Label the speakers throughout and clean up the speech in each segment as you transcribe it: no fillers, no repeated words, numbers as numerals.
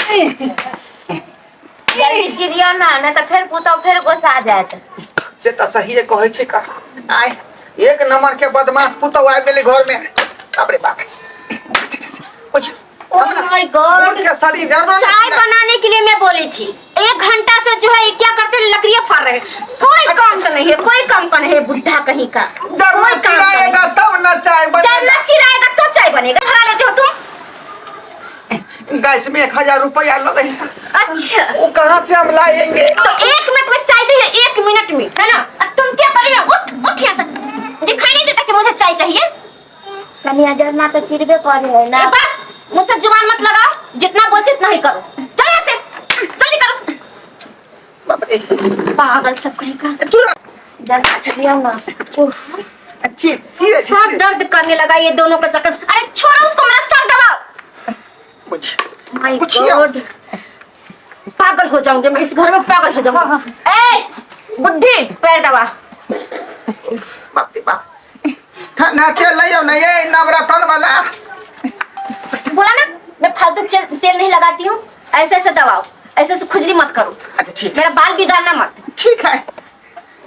Speaker 1: जल्दी चिरियौ ना, नहीं तो फिर पुतौ फिर गोसा जायत।
Speaker 2: से तऽ सहिए कहै छै का। आय एक नंबर के बदमाश पुतौ आबि गेलै घर में। बाप रे बाप। कुछ
Speaker 3: Oh my God!
Speaker 2: के शरीर जरना।
Speaker 3: चाय बनाने के लिए मैं बोली थी, 1 घंटा से जो है ये क्या करते हैं, लकड़ियां फाड़ रहे हैं। कोई काम का नहीं है, कोई काम का नहीं है बुढ़ा कहीं का।
Speaker 2: जरना
Speaker 3: कोई काम का नहीं।
Speaker 2: चिराएगा तब ना चाय
Speaker 3: चाय
Speaker 2: बनेगा।
Speaker 3: ना चिराएगा तो चाय बनेगा। भरा लेते हो तुम।
Speaker 2: गैस में 1000 रुपया लगे।
Speaker 3: अच्छा।
Speaker 2: वो कहाँ से हम लाएंगे?
Speaker 3: तो 1 मिनट में चाय चाहिए, 1 मिनट में, है ना? अब तुम क्या कर रही हो? उठ उठ यहाँ से। दिखाई नहीं देता कि मुझे चाय चाहिए?
Speaker 1: कनिया जरना तो चिरबे करे है ना।
Speaker 3: ए, बस मुझसे जुबान मत लगाओ, जितना बोलती उतना ही करो। चलो यहाँ से, जल्दी करो।
Speaker 2: बाप रे।
Speaker 3: पागल सब कहीं का।
Speaker 2: तू
Speaker 1: जरना चिरियौ ना।
Speaker 3: उफ।
Speaker 2: अच्छी चीरे।
Speaker 3: सर दर्द करने लगा ये दोनों का चक्कर। अरे छोड़ो उसको, मेरा सर दबाओ।
Speaker 2: कुछ
Speaker 3: my
Speaker 2: कुछ किया?
Speaker 3: गॉड, पागल हो जाऊंगी मैं इस घर में, पागल हो जाऊंगी। ए बुढ़ी, पैर दबा।
Speaker 2: बाप रे बाप, ठंडा तेल ले आओ ना, ये नवरत्न वाला।
Speaker 3: बोला ना मैं फालतू तेल नहीं लगाती हूँ। ऐसे ऐसे दबाओ, ऐसे ऐसे खुजली मत करो।
Speaker 2: अच्छा ठीक।
Speaker 3: मेरा बाल बिगाड़ना मत।
Speaker 2: ठीक है,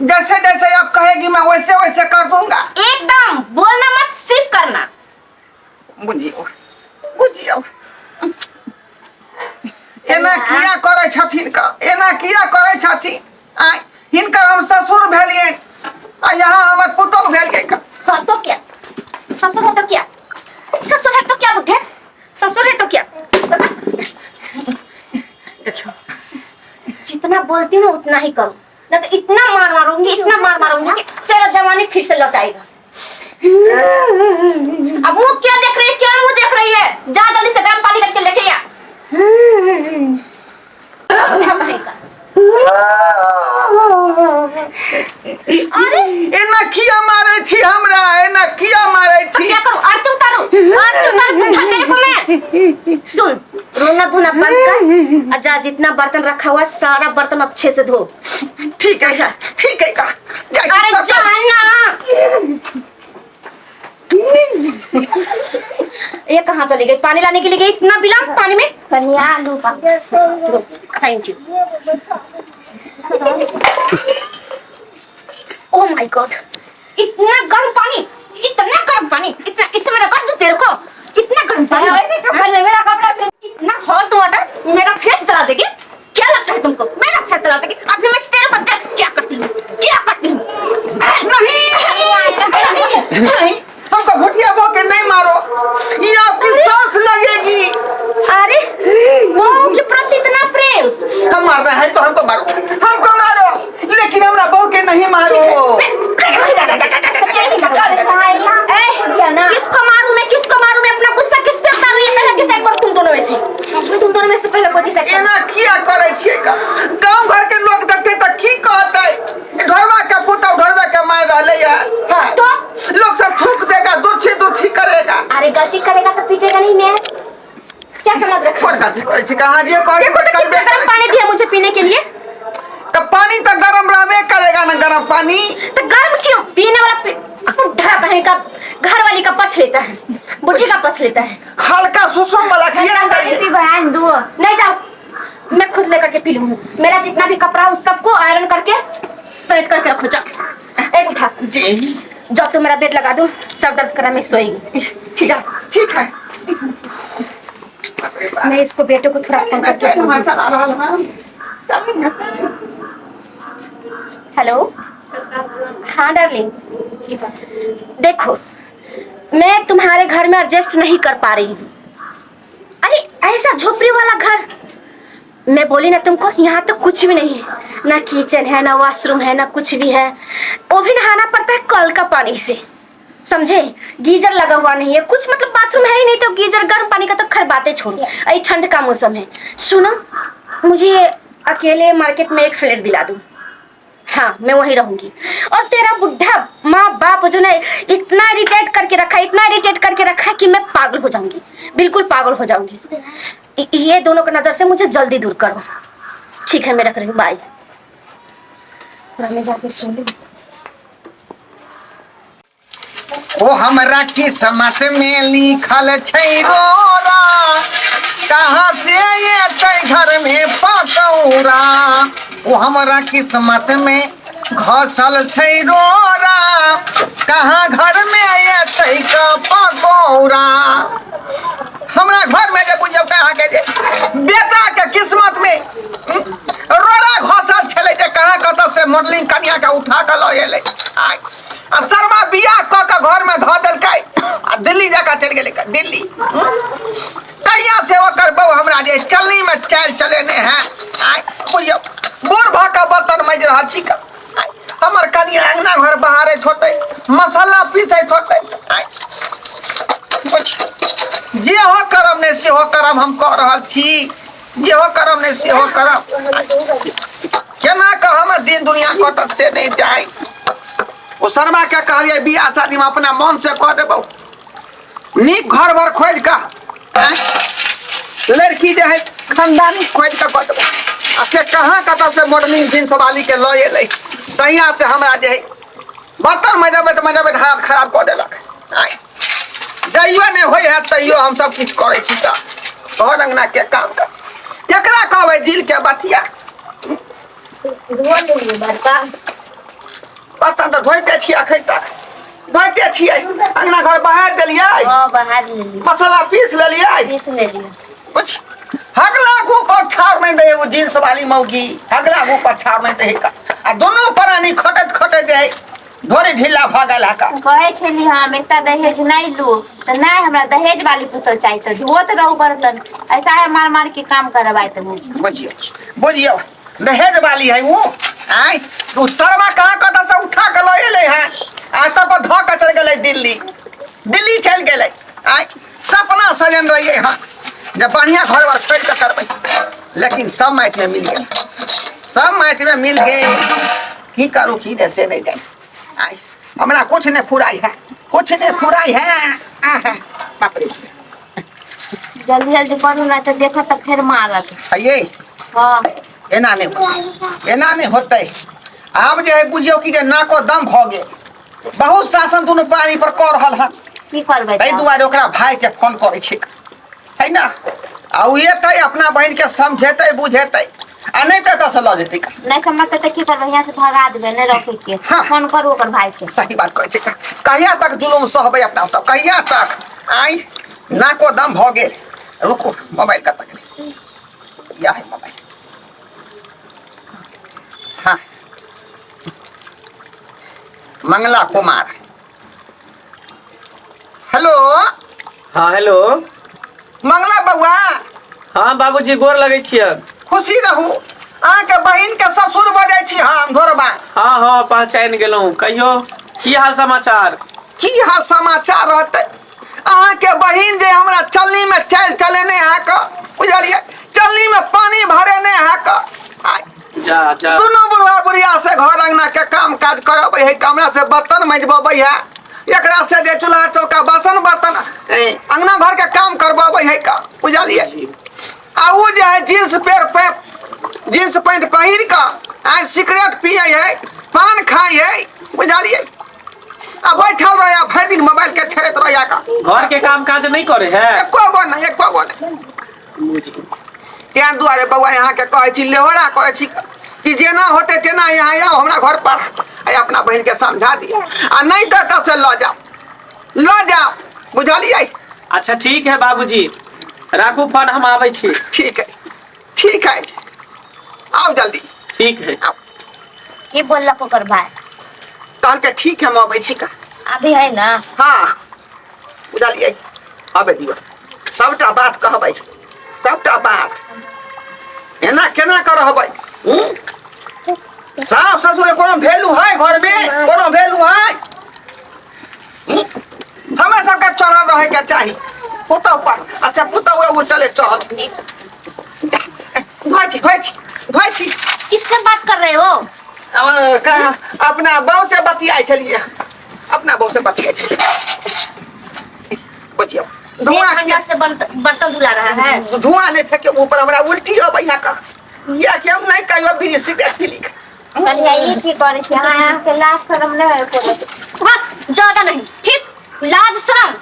Speaker 2: जैसे जैसे आप कहेगी मैं वैसे वैसे कर दूंगा।
Speaker 3: एकदम बोलना मत, सिर्फ करना।
Speaker 2: बुझियौ बुझियौ, एना किया करै छथिन का, एना किया करै छथिन? आय हिनकर हम ससुर भेलियै आ यहाँ हमर पुतोह भेलियै का।
Speaker 3: हाँ तो क्या, ससुर है तो क्या, ससुर है तो क्या बुढ़े, ससुर है तो क्या? बता।
Speaker 2: देखियौ।
Speaker 3: जितना बोलती हूँ ना उतना ही करो, ना तो इतना मार मारूंगी, इतना मार मारूंगी कि तेरा जवानी फिर से लौट आएगा। अब मुंह क्या देख रही है, क्या मुंह देख रही है? जा जल्दी से गर्म पानी करके लेके आ। अरे
Speaker 2: एना किया मारै छी हमरा, एना किया मारै
Speaker 3: तो
Speaker 2: छी?
Speaker 3: क्या करूं, आरती उतारूं? आरती उतारूं बुढ़ा तेरे को मैं? सुन, रोना धोना बंद कर और जा, जितना बर्तन रखा हुआ है, सारा बर्तन अच्छे से धो।
Speaker 2: ठीक है।
Speaker 3: समझा?
Speaker 2: ठीक है का जाइ छी।
Speaker 3: अरे
Speaker 2: सब
Speaker 3: जा ना। ये कहाँ चली गई? पानी लाने के लिए गई, इतना विलंब पानी में।
Speaker 1: कनिया आलू पा।
Speaker 3: Thank you. Oh my God, इतना गर्म पानी, इतना गर्म पानी, इतना इसमें मेरा कर दूं तेरे को? इतना गर्म पानी।
Speaker 1: ऐसे क्यों कर रहे? मेरा कपड़ा फेंक।
Speaker 3: इतना हॉट वाटर मेरा फेस जला देगी? क्या लगता है तुमको, मेरा फेस जला देगी? अभी मैं तेरे को देख क्या करती हूँ, क्या करती हूँ।
Speaker 2: नहीं नहीं, हमको घुटिया बो के नहीं मारो, ये आपकी सांस लगेगी।
Speaker 3: अरे बहू के प्रति इतना प्रेम।
Speaker 2: हम मारना है तो हमको मारो, हमको मारो, लेकिन हमरा बहू के नहीं मारो।
Speaker 3: ए, किसको मारूं मैं, किसको मारूं मैं? अपना गुस्सा किस पे उतारूं ये पहले डिसाइड करो तुम दोनों में से, तुम दोनों में से पहले कोई डिसाइड करो।
Speaker 2: एना किया करै छियै का? गांव घर के लोग देखते तऽ की कहतै? ढोरबा के पुतौ ढोरबा के मार रहलै है।
Speaker 3: हाँ, तो
Speaker 2: लोग सब थूक देगा, दुर्छी दुर्छी करेगा।
Speaker 3: अरे गलती करेगा तो पीटेगा नहीं मैं? क्या समझ रखा?
Speaker 2: कोन गलती करै छी? कहाँ जे कहै
Speaker 3: देखो तो
Speaker 2: करबे
Speaker 3: कितना गर्म
Speaker 2: करै।
Speaker 3: पानी दिया मुझे पीने के लिए।
Speaker 2: तऽ पानी तऽ गरम रहबे करेगा ना, गरम पानी।
Speaker 3: तो गर्म क्यों? पीने वाला बुढ़ा बहन का घर वाली का पछ लेता है, बुढ़ी का पछ लेता है।
Speaker 2: हल्का सुसुम वाला किया नहीं?
Speaker 1: बहन दो।
Speaker 3: नहीं जाओ, मैं खुद लेकर के पी लूंगी। मेरा जितना भी कपड़ा है उस सबको आयरन करके सैत करके रखो। जाओ, एक उठा
Speaker 2: जी।
Speaker 3: जाओ तुम, मेरा बेड लगा दो, सर दर्द करा, मैं सोएगी।
Speaker 2: ठीक।
Speaker 3: जाओ।
Speaker 2: ठीक है।
Speaker 3: मैं इसको बेटे को थोड़ा फोन करके
Speaker 2: चल चला रहल हन, चल ना, चल।
Speaker 3: हेलो, हाँ डार्लिंग, देखो मैं तुम्हारे घर में एडजस्ट नहीं कर पा रही हूँ। अरे ऐसा झोपड़ी वाला घर, मैं बोली ना तुमको, यहाँ तो कुछ भी नहीं है, ना किचन है, ना वॉशरूम है, ना कुछ भी है। वो भी नहाना पड़ता है कल का पानी से, समझे? गीजर लगा हुआ नहीं है, कुछ मतलब बाथरूम है ही नहीं, तो गीजर गर्म पानी का तो खैर बातें छोड़। अरे ठंड का मौसम है। सुनो, मुझे अकेले मार्केट में एक फ्लैट दिला दो। हाँ मैं वहीं रहूंगी। और तेरा बुढ़ा माँ बाप जो ना इतना इरिटेट करके रखा है, इतना इरिटेट करके रखा है कि मैं पागल हो जाऊंगी, बिल्कुल पागल हो जाऊंगी। ये दोनों की नज़र से मुझे जल्दी दूर करो। ठीक है, मैं रख रही हूँ, बाय। थोड़ा मैं जाके सो लूँ।
Speaker 2: ओ हमरा किस्मत में लिखल छै रोरा। कहाँ से एतै घर में पकौड़ा, ओ हमरा किस्मत में घसल छै रोड़ा, कहाँ घर में एतै क पकौड़ा। हमरा घर में जे बुझियौ अहाँके जे बेटा के किस्मत में रोड़ा घसल छलै जे कहाँ कतऽ से मॉडलिंग कनिया के उठा कऽ लऽ एलै। आइ आ शर्मा बियाह कऽ के घर में धऽ देलकै आ दिल्ली जाकऽ चलि गेलै दिल्ली। तहिया से ओकर बहू हमरा जे चलनी में चालि चलेने है। आइ बुझियौ बूढ़ भऽ कऽ बर्तन माजि रहल छी। आइ हमर कनिया अङ्गना घर बहारैत होतै, मसाला पीसैत होतै। आइ जेहो करब नहि सेहो करब, हम कऽ रहल छी, जेहो करब नहि सेहो करब। केना कऽ हमर दिन दुनिया कटत से नहि जाय। ओ शर्मा के कहलियै बियाह शादीमे अपना मन से कऽ देबौ, नीक घर बर खोजि कऽ, लड़की जे है खानदानी खोजि कऽ कऽ देबौ। आ से कहाँ कतऽ से मॉडलिंग जींस वाली के लऽ एलै, तहिया से हमरा जे है बर्तन मजबैत मजबैत हाथ खराब कऽ देलक। आँय जइयो नहि होइ है तैयो हम सब किछु करै छी तऽ घर अङ्गना के काम कर, केकरा कहबै दिल के बतिया।
Speaker 1: धो लेलियै बर्तन।
Speaker 2: बर्तन तऽ धोइते छियै, अखन तक धोइते छियै। अङ्गना घर बहारि देलियै?
Speaker 1: हँ बहारि लेलियै।
Speaker 2: मसाला पीस लेलियै?
Speaker 1: पीस लेलियै।
Speaker 2: कुछ हगला गु पर छाड़ नहीं दे वो जींस वाली मौगी, हगला गु पर छाड़ नहीं दे का। आ दोनों प्राणी खटैत खटैत दे ढोरी ढीला भऽ गेल हका।
Speaker 1: कहै छली हम एता दहेज नहीं लू तऽ नहीं, हमरा दहेज वाली पुतोह चाही, तऽ धोत रहू बर्तन, ऐसा है मार मार के काम करवाए तऽ
Speaker 2: बुझियौ बुझियौ दहेज वाली है वो। आय ओ शर्मा कहाँ कतऽ से उठा के लऽ एलै है आ तब पर धऽ के चलि गेलै दिल्ली, दिल्ली चलि गेलै। आय सपना सजन रहियै हँ जे बढ़िआँ घर बार खोलि कऽ करबै, लेकिन सब माटिमे मिल गेल, सब माटिमे मिल गेल। की करू की नहि से नहि जानि। आय हमरा कुछ नहि फुराइ है, कुछ नहि फुराइ है। आहा, बाप रे।
Speaker 1: जल्दी जल्दी करू ना तऽ देखत तऽ फेर मारत।
Speaker 2: ये
Speaker 1: हाँ
Speaker 2: एना नहि होतै, एना नहि होतै। आब जे है बुझियौ कि जे नाको दम भऽ गेल, बहुत शासन दुनू प्राणी पर कऽ रहल हन।
Speaker 1: की करबै
Speaker 2: ताहि
Speaker 1: तऽ?
Speaker 2: दुआरे ओकरा भाई के फोन करै छी है ना, आ ओ एतै अपना बहिन के समझेतै बुझेतै, आ नहि तऽ एतऽसँ लऽ जेतै।
Speaker 1: नहि समझतै तऽ की करबै, यहाँ से भगा देबै, नहि रखै के।
Speaker 2: हाँ।
Speaker 1: फोन करू ओकर भाई के।
Speaker 2: सही बात कहै छै। कहिया तक जुलुम सहबै अपना सब, कहिया तक? आइ नाको दम भऽ गेल। रुकू, मोबाइल कतऽ गेलै? या है मोबाइल। हाँ मंगला कुमार, हेलो।
Speaker 4: हाँ हेलो
Speaker 2: मंगला बउआ।
Speaker 4: हाँ बाबूजी गोर लगै छियै।
Speaker 2: खुशी रहू, अहाँके बहिन के ससुर बजै छी हम ढोरबा।
Speaker 4: हाँ हाँ पहचानि गेलहुँ, कहियो की हाल समाचार?
Speaker 2: की हाल समाचार रहतै, अहाँके बहिन जे हमरा चलनी में चालि चलेने अहाँके बुझलियै, चलनी में पानी भरेने अहाँके।
Speaker 4: जा जा
Speaker 2: दुनू बुढ़वा बुढ़िया से घर अंगना के काम काज करबै है, हमरा से बर्तन मजबबै है, एकरा से जे चूल्हा चौका बासन बर्तन अंगना घर के काम करबबै है का बुझलियै। आ उ जे है जींस पेर पे जींस पैंट पहिर कऽ आ सिगरेट पियै है, पान खाइ है बुझलियै, आ बैठल रहै भरि दिन मोबाइल के छेड़ैत रहै का।
Speaker 4: घर के काम काज नहीं करे है?
Speaker 2: एको गो नहीं, एको गो नहीं। तें दुआरे बौआ अहाँके कहै छी, लेहोरा करै छी कि जेना होतै तेना यहाँ आउ हमरा घर पर, आ अपना बहिन के समझा दिअ, आ नहीं तऽ एतऽ से लऽ जाउ, लऽ जाउ बुझलियै।
Speaker 4: अच्छा ठीक है बाबूजी, राखू फोन, हम आबै छी।
Speaker 2: ठीक है ठीक है, आउ जल्दी।
Speaker 4: ठीक है।
Speaker 2: आउ।
Speaker 1: की बोललक ओकर भाई?
Speaker 2: कहलकै ठीक है हम अबै छी का।
Speaker 1: अभी है ना?
Speaker 2: हाँ बुझलियै, अबै दियौ, सबटा बात कहबै, सबटा बात। एना केना कऽ रहबै? सास ससुर के कोनो वैल्यू है घर में? कोनो वैल्यू है? हमें सबके चढ़ल रहे के चाही पुतहु पर, आ से पुतहु उल्टले चढ़ल। धोइ छी धोइ छी धोइ छी।
Speaker 1: किससे बात कर रहे हो?
Speaker 2: अपना बहू से बतियाइ छलियै, अपना बहू से बतियाइ छलियै। बुझियौ धुआं
Speaker 1: ठंडा से बर्तन धुला रहा है।
Speaker 2: धुआं नहीं फेंके ऊपर, हमरा उल्टी अबै है का, किया कि हम नहीं कहियो बीड़ी सिगरेट पीली।
Speaker 1: कनिया ई की करै छी अहाँ? अहाँके लाज शरम नहि होय कोनो? बस ज्यादा नहीं, ठीक? लाज शरम।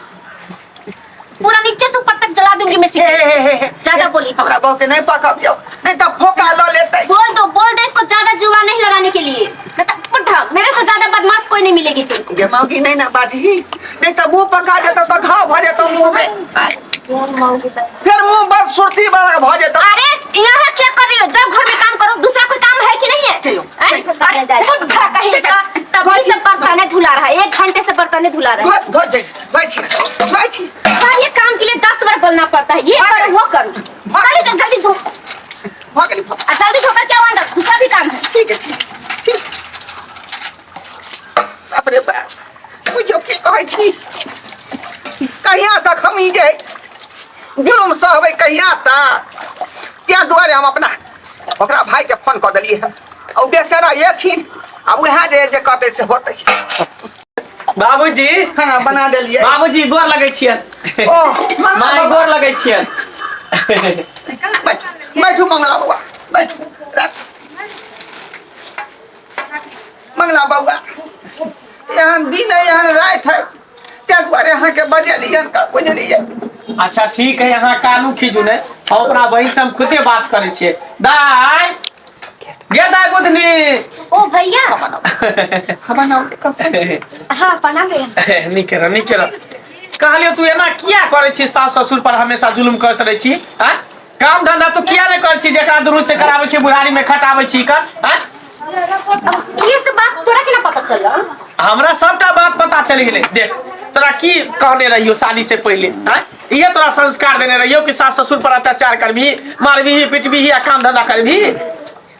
Speaker 3: पूरा नीचे से ऊपर तक जला दूंगी मैं
Speaker 2: हे
Speaker 3: सिगरेट
Speaker 2: हे
Speaker 3: से।
Speaker 2: हे हे
Speaker 3: ज्यादा बोली तो।
Speaker 2: हमरा बहुते नहीं पकबियौ, नहीं तो फोका ल लेतै।
Speaker 3: बोल दो, बोल दे इसको ज्यादा जुआ नहीं लगाने के लिए, नहीं तो बुढ़ा मेरे से ज्यादा बदमाश कोई नहीं मिलेगी तुमको।
Speaker 2: गे मौगी नहीं ना बाजही, नहीं तो मुंह पका जेतौ तो घाव भ जेतौ मुंह में। आय, फिर मुंह बड़ सुर्ती वाला भ जेतौ।
Speaker 3: अरे यहाँ क्या कर रही हो? जब घर में काम करो, दूसरा कोई काम है कि नहीं है?
Speaker 2: चलो,
Speaker 3: हैं?
Speaker 2: चलो।
Speaker 3: अरे बुढ़ा कहीं का तभी से बर्तने धुला रहा है, 1 घंटे से बर्तने धुला रहा है।
Speaker 2: धो धो जाइ जाइ छी, जाइ छी।
Speaker 3: हाँ, ये काम के लिए 10 बार बोलना पड़ता है, ये
Speaker 2: अरे।
Speaker 3: करो वो करो।
Speaker 2: भाग।
Speaker 3: जल्दी जल्दी धो,
Speaker 2: भ गेली, भ।
Speaker 3: और जल्दी धोकर क्या अंदर दूसरा भी काम है।
Speaker 2: ठीक है, ठीक ठीक। बाप रे बाप, बुझियौ की कहै छी, कहिया तक हम ई जे जुलुम सहबै कहिया तक। ताहि दुआरे हम अपना ओकरा भाई के फोन कऽ देलियै हन, आ ओ बेचारा एथिन आ उएह जे जे करतै से होतै।
Speaker 4: बाबूजी
Speaker 2: खाना बना देलियै।
Speaker 4: बाबूजी गोर लगै छियन।
Speaker 2: ओ मंगला
Speaker 4: माय
Speaker 2: बौआ।
Speaker 4: गोर लगै छियन।
Speaker 2: बैठू बैठू मंगला बौआ, बैठू। राख। मंगला बौआ, एहन दिन है एहन राति है, ताहि दुआरे अहाँके बजेलियै हन, बुझलियै।
Speaker 4: अच्छा ठीक है, अहाँ कानू खींचू ने, हम अपना बहिन से हम खुदे बात करै छियै। दाय गे दाय बुधनी।
Speaker 3: ओ भैया।
Speaker 2: हाँ बनाओ।
Speaker 3: हाँ प्रणाम भैया।
Speaker 4: नीके रह, नीके रह। कहलियो तू एना किया करै छी, सास ससुर पर हमेशा जुलुम करैत रहै छी? आँय, काम धंधा तू किया नहि करै छी, जेकरा दुनू से कराबै छी, बुढ़ारी में खटाबै छी कर? आँय,
Speaker 3: अब ये सब बात तोरा केना पता चलल?
Speaker 4: हमरा सबटा बात पता चलि गेलै। देख तोरा की कहने रहियो शादी से पहिले? आँय, इहे तोरा संस्कार देने रहियो कि सास ससुर पर अत्याचार करबही, मारबही पिटबही आ काम धंधा करबही?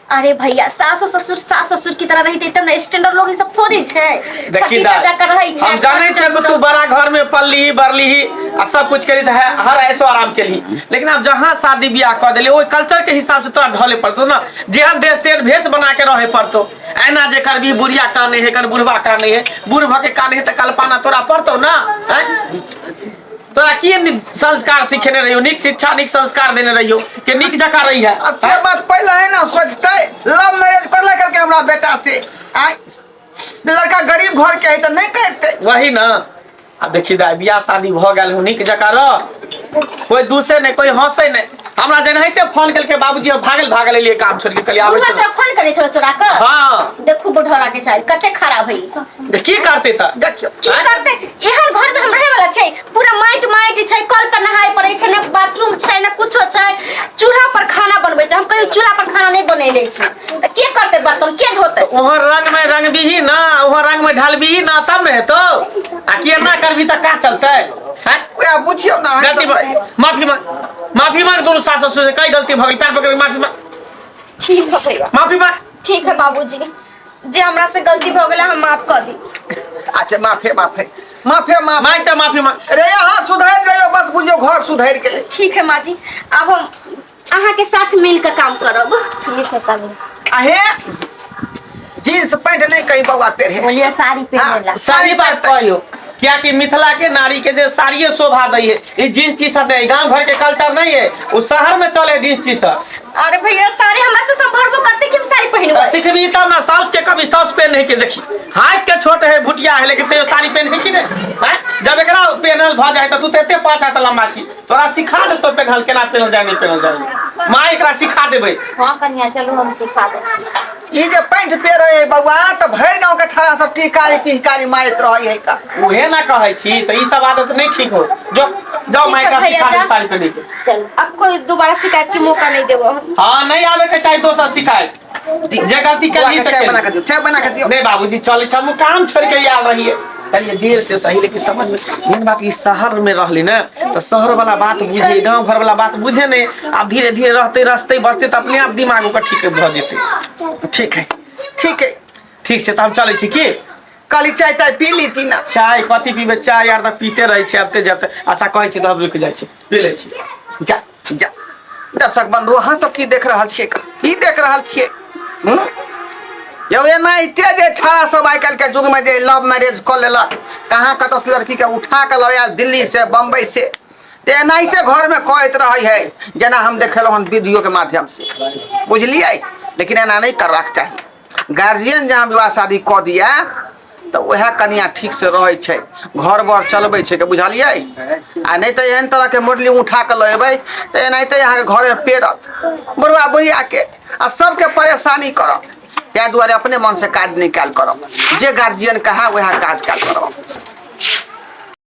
Speaker 3: अरे भैया, सासो ससुर सास ससुर की तरह रहते तब ना, स्टैंडर्ड लोग ई सब थोड़ी छै।
Speaker 4: देखी
Speaker 3: खटीजा
Speaker 4: दा,
Speaker 3: जाकर रहै छै।
Speaker 4: हम जानै छियै कि तू बड़ा घर में पलली बरली आ सब कुछ करी त हर ऐसो आराम केलही, लेकिन आब जहाँ शादी बियाह कऽ देली ओहि कल्चर के हिसाब से तोरा ढले पड़तो ना, जेहन देश तेहन भेष बना के रहे पड़तो। एना जे करबी बुढ़िया काने है कन बुढ़वा काने है, बूढ़ भऽ के काने है तऽ कल्पना तोरा पड़तो ना। आँय? तोरा की संस्कार सिखेने रहियो? नीक शिक्षा नीक संस्कार देने रहियो कि नीक जकाँ रही है।
Speaker 2: आ से बात पहले है ना सोचते, लव मैरिज करला करके हमरा बेटा से, आय लड़का गरीब घर के है तो नहीं करते।
Speaker 4: वही ना, आब देखी दाइ, बियाह शादी भऽ गेल हूँ, नीक जकाँ रह, कोई दूसरे नहीं कोई हंसे नहीं। हमरा जेनाहिते फोन केलकै बाबूजी, हम भागल भागल एलियै काम छोड़ि के, कहलियै आबै
Speaker 3: बुढ़वा
Speaker 4: छी।
Speaker 3: तोरा फोन करे छलो चोरा के?
Speaker 4: हाँ।
Speaker 3: देखू बुढ़ौरा के चाल कते खराब है।
Speaker 4: की करते तऽ?
Speaker 2: देखियौ
Speaker 3: की करते, एहन घर में हम रहे वाला छै, पूरा माटि माटि छै, कल पर नहाय पड़े छै, ना बाथरूम छै ना कुछो छै, चूल्हा पर खाना बनबै छै। हम कहियो चूल्हा पर खाना नहीं बनेले छी, तऽ के करते बर्तन, के धोते?
Speaker 4: वहाँ रंग में रंगबीही ना, वहाँ रंग में ढालबीही ना तब ने हेतौ। आ केना करबी तऽ का चलतै? हैं?
Speaker 2: वएह बुझियौ ना अहाँ
Speaker 4: गलती
Speaker 2: सब कहियौ।
Speaker 4: माफी मांग, माफी मांग दुनू सास ससुर से, कई गलती भऽ गेल, पैर पकड़ के माफी मांग।
Speaker 3: ठीक है भैया,
Speaker 4: माफी मांग।
Speaker 3: ठीक है बाबूजी, जे हमरा से गलती भऽ गेलै हम माफ कऽ दी।
Speaker 2: अच्छा माफे माफे माफे माफ।
Speaker 4: माय से माफी मांग।
Speaker 2: रे अहाँ सुधरि जाइयो, बस बुझियौ घर सुधरि गेलै।
Speaker 3: ठीक है माँ जी, अब हम अहाँ के साथ मिल के काम करब।
Speaker 1: ठीक है तब।
Speaker 2: अहे जींस पैंट नहीं कहीं बउआ पेरे।
Speaker 1: बोलियो साड़ी पहनेला।
Speaker 4: साड़ी बात कहियो, क्या कि मिथिला के नारी के जे साड़िए शोभा दै है, ई जींस टी शर्ट नहीं, गांव घर के कल्चर नहीं है, वो शहर में चले जींस टी शर्ट।
Speaker 3: अरे भैया साड़ी हमरा से संभरबो करते कि हम साड़ी पहिनबै?
Speaker 4: सिखबी तब ना, साउस के कभी साउस पहन नहीं के देखी, हाथ के छोट है भुटिया है लेकिन तैयो साड़ी पहन है कि नहीं? हैं? जब एकरा पहनल भ जाए तो तू तो एते 5 हाथ लंबा छी, तोरा सिखा देतो पहनल केना पहनल जाए नहीं पहनल जाए, माँ एकरा सिखा देबै।
Speaker 1: हाँ कन्या चलू हम सिखा देब।
Speaker 2: ई जे पैंट पेरे है बउआ तो भरि गांव के छाड़ा सब टिकारी पिहकारी मारैत रहै है का।
Speaker 4: उहे ना कहै छी तो ई सब आदत नहीं ठीक हो, जो जाओ
Speaker 3: ठीक
Speaker 4: माँ
Speaker 3: है
Speaker 4: एकरा
Speaker 3: भैया,
Speaker 4: सिखा
Speaker 3: जा।
Speaker 4: दे साड़ी पहने के।
Speaker 1: चलू।
Speaker 3: अब कोई दोबारा शिकायत के मौका नहीं देबो।
Speaker 4: हाँ नहीं आवे के चाहिए दोसर शिकायत, जे गलती
Speaker 2: बउआ
Speaker 4: कर
Speaker 2: के
Speaker 4: सके।
Speaker 2: चाय बना के दियौ, चाय बना के दियौ।
Speaker 4: नहीं बाबूजी चले छ, हम काम छोड़ के आयल रहिए, कहलिए देर से सही, लेकिन समझ में मेन बात ई शहर में रहली ना तो शहर वाला बात बुझे, गांव घर वाला बात बुझे नहीं। आब धीरे धीरे रहते रस्ते बसते तो अपने आप दिमाग ओकर ठीक भऽ जेतै।
Speaker 2: ठीक है ठीक है
Speaker 4: ठीक छै तऽ हम चलै छी। की
Speaker 2: कहली चाय ताय पी ली ती ना?
Speaker 4: चाय कथी पीबै, चाय यार तऽ पीते रहै छै आबते जाबते। अच्छा कहै छी तऽ हम रुकि जाइ छी, पी लै छी।
Speaker 2: जा जा। दर्शक बंधु अहाँ सब की देख रहल छियै, की देख रहल छियै? यौ एनाहिते जे छाड़ा सब आइ काल्हि के युग में जे लव मैरिज कऽ लेलक, कहाँ कतऽ से लड़की के उठा के लऽ आयल दिल्ली से बम्बई से, तऽ एनाहिते घर में कहैत रहै है, जेना हम देखेलहुँ हन वीडियो के माध्यम से, बुझलियै? लेकिन एना नहीं करबाक चाही। गार्जियन जहाँ विवाह शादी कऽ दिया तऽ उएह कनिया ठीकसँ रहै छै, घर बर चलबै छै के, बुझलियै? आ नहि तऽ एहन तरहके मुरली उठा कऽ लऽ एबै तऽ एनाहिते अहाँके घरमे पेरत बुढ़वा बुढ़ियाके आ सबके परेशानी करत। ताहि दुआरे अपने मनसँ काज नहि कयल करब, जे गार्जियन कहा वएह काज कयल करब।